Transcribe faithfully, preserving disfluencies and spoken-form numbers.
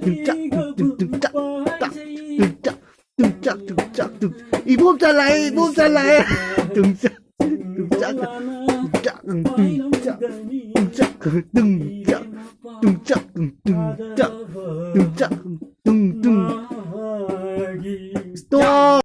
ꯇꯨꯡꯆꯥꯛ, ꯇꯨꯡ, ꯇꯨꯡ, ꯇꯨꯡꯆꯥꯛ, ꯇꯥꯛ, ꯇꯨꯡꯆꯥꯛ, ꯇꯨꯡꯆꯥꯛ, ꯇꯨꯡꯆꯥꯛ, ꯇꯨꯡ-, ꯏꯕꯣꯝꯆꯥ ꯂꯥꯛꯑꯦ, ꯏꯕꯣꯝꯆꯥ ꯂꯥꯛꯑꯦ꯫ ꯇꯨꯡꯆꯥꯛ, ꯇꯨꯡꯆꯥꯛ, ꯇꯨꯡ, ꯇꯨꯡꯆꯥꯛ, ꯇꯨꯡꯆꯥꯛ, ꯇꯨꯡꯆꯥꯛ, ꯇꯨꯡꯆꯥꯛ, ꯇꯨꯡꯆꯥꯛ, ꯇꯨꯡꯆꯥꯛ,